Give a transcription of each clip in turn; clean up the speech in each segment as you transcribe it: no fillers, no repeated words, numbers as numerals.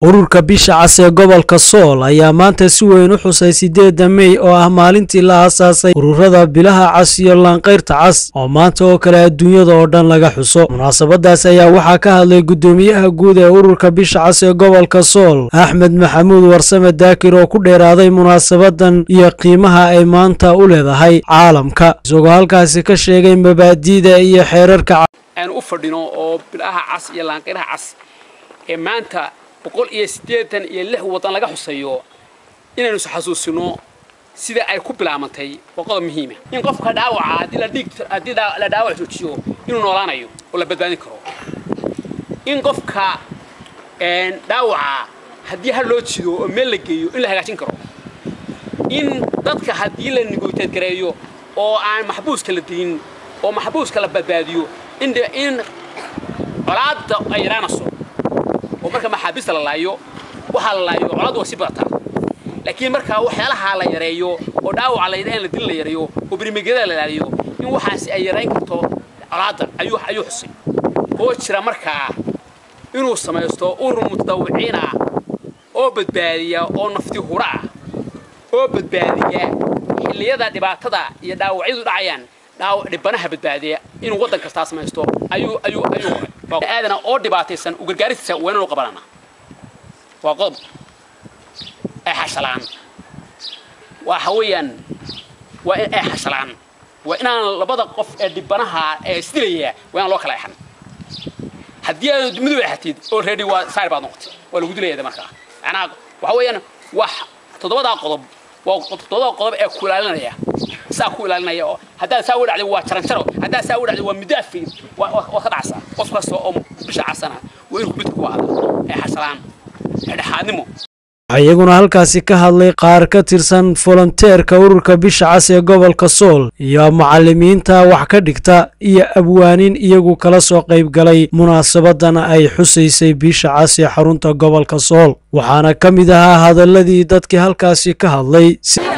Ururka Bisha Cas ee gobolka Sool ayaa maanta si weyn u xusay 8 May oo ah maalintii la aasaasay ururada Bilaha Cas iyo Laanqayrta Cas oo maanta oo kale adduunyada oo dhan laga xuso. Munaasabadaas ayaa waxaa ka hadlay guddoomiyaha guud ee ururka Bisha Cas ee gobolka Sool, Axmed Maxamuud Warsame Daakir, oo ku dheeraaday munaasabadan iyo qiimaha ay maanta u leedahay caalamka, isagoo halkaasi ka sheegay mabaadi'da iyo xeerarka aan u fadhino oo Bilaha Cas iyo Laanqayraha Cas ee maanta 186 waddan laga xusayo inaynu is xasuusino sida ay ku bilaabantay. Waa qodob muhiima in qofka dhaawaca haddii la dhiig haddii la dhaawac joojiyo inuu noolaanayo oo la badbaadin karo, in qofka dhaawaca haddii hal loo jido oo meel la geeyo in la hagaajin karo, in dadka haddii la negotiate gareeyo oo aan maxbuuska la dilin oo maxbuuska la badbaadiyo in colaadda ay yaraanayso, oo marka maxaabiista la laayo waxaa la laayo colaaddu waa sii badataa, laakiin marka waxyaalaha la yareeyo oo dhaawaca la in la dil la yareeyo oo birmigada la ilaaliyo in waxaasi ay yarayn karto colaadda ayuu xusay. Oo jira markaa inuu samaysto urur mutadawiciin ah oo badbaadiya oo nafti hura ah oo badbaadiya xilliyada dhibaatada iyo dhaawacyadu dhacayaan, dhaawac dhibanaha badbaadiya inuu waddan kastaa samaysto ayuu qoray. Aadana oo dhibaataysan u gargaaristiisa waa inaynu qabanana. Waa qodob ay xashalaan, waxa weeyaan waa in ay xashalaan, waa inaan labada qof ee dhibanaha ee isdilaya waa inaan loo kala exan. Haddii aad midow exatid already waa saar baad noqotay, waa lagu dilaya markaa. Macnaha waxa weeyaan wax toddobadaa qodob waa toddobadaa qodob ee ku ilaalinaya, saa ku ilaalinaya, oo haddaad saa u dhacday waa jaranjaro, haddaad saa u dhacday waa midaafi, waa ka dhacsaa. Qof kasta oo Bisha Casana waa inuu mid ku ahda ee xashalaan dhexaadnimo. Waxaa iyaguna halkaasi ka hadlay qaar ka tirsan volonteerka ururka Bisha Cas ee gobolka Sool iyo macalimiinta wax ka dhigta iyo abwaanin iyagu kala soo qayb galay munaasabadan ay xusaysay Bisha Cas ee xarunta gobolka Sool. Waxaana ka mid ahaa hadaladii dadkii halkaasi ka hadlay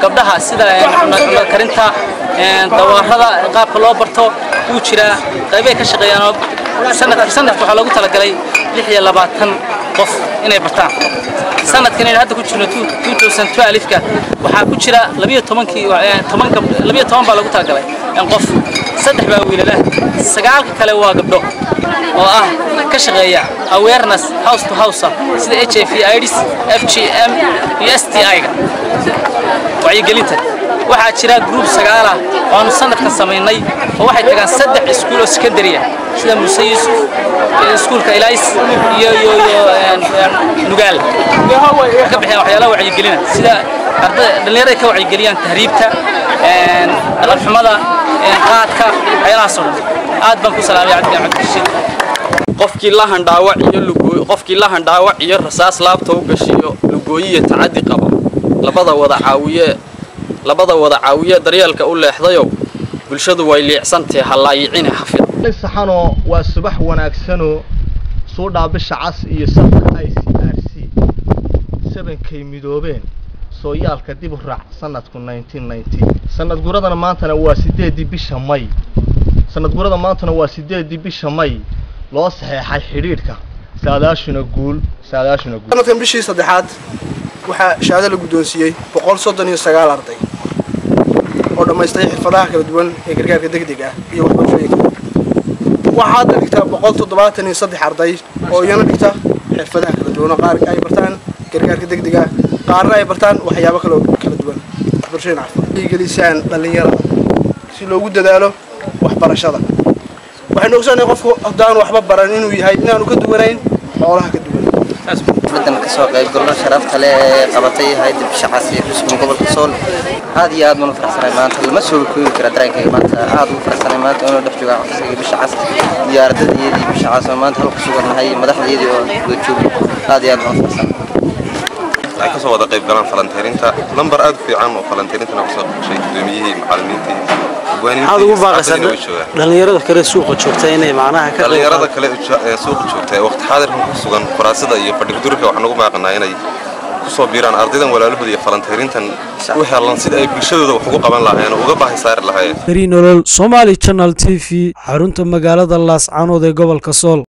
gabdhaha sida cunto karinta, dawaarada qaabka loo barto wuu jiraa, qaybay ka shaqeeyaan oo sanadka waxaa loogu talagalay 26 qof inay bartaan. Sanadkan aynu hadda ku jirno 2012ka waxaa ku jira 12kii 10 12 baa loogu talagalay qof, 3 baa wiilala, 9ka kale waa gabdho oo ah ka shaqeeya awareness house to house sida HIV AIDS, FGM iyo STI-ga wacyigelinta. Waxaa jira group 9 ah oo aanu sanadkan samaynay oo waxay tagaan 3 iskuul oo secondary ah sida Muuse Yuusuf, iskuulka Ilays iyo Nugaal. Waxay ka bixiyaan waxyaalaha wacyigelina sida ardada dhalinyarada ka wacyigeliyaan tahriibta, dhaqan xumada, qaadka, waxyaalahaas oo dhan. Aad baan ku salaamay Cabdi Cabdirashiid. Qofkii la handhaawac iyo lugooy, qofkii la handhaawac iyo rasaas laabta u gashiyo lugooyiya tacaddi qaba, labada wada caawiye, labada wada caawiye daryeelka u leexdayow, bulshadu way liicsantahe hallaayicine xafid saxanoo. Waa subax wanaagsanoo suudhaa Bisha Cas iyo safka ICRC sabankay midoobeen sooyaalka dib u raac sanadku 1990. Sanad guradana maantana waa 8dii bisha May, sanad gurada maantana waa 8dii bisha May loo saxeexay xidhiidhka saadaashuna guul, saadaashuna guul. Sanadkan bishii saddexaad waxaa shahaado la guddoonsiiyey 139 arday oo dhammaystay xirfadaha kala duwan ee gargaarka degdeg ah iyo waxbarashooyinka. Waxaa hadda dhigtaa 173 arday oo iyana dhigta xirfadaha kala duwan oo qaar ay bartaan gargaarka degdeg ah, qaarna ay bartaan waxyaabo kale oo kala duwan, waxbarashooyin caafimaad. Gelisaan dhallinyarada si loogu dadaalo waxbarashada. Waxaynu ogsoonnahay qofku haddaan waxba baran inuu yahay inaanu ka duwanayn xoolaha ka duwan. Xafladan kasoo qayb galno sharafta leh ee qabatay hay'adda Bisha Cas ee xuskan gobolka Sool, aad iyo aad baan u faraxsanahay maanta. Lama soo koobi kara dareenkayga maanta, aad ugu faraxsanahay maanta inuu dhex jooga xafiiska Bisha Cas iyo ardaydeedii Bisha Cas oo maanta halka ku sugannahay, madaxdeedii oo wada joogno. Aad iyo aad baan u faraxsanahay. Waxay kasoo wada qayb galaan falanteerinta lambar aad u fiican oo falanteerintana kusoo qabshay gudoomiyihii, macallimiintii. Maxaad ugu baaqaysaa dhalinyarada kale suuqa joogta inay macnaha ka dhalinyarada kale ee suuqa joogta ee waqti xaadirkan ku sugan kuraasada iyo fadhigudurka? Waxaan ugu baaqanaa inay kusoo biiraan ardaydan walaalahooda iyo falanteerintan u helan sida ay bulshadooda wax ugu qaban lahaayeen oo uga baahi saari lahaayeen. Nolol Somali Channel TV, xarunta magaalada Laascaanood ee gobolka Sool.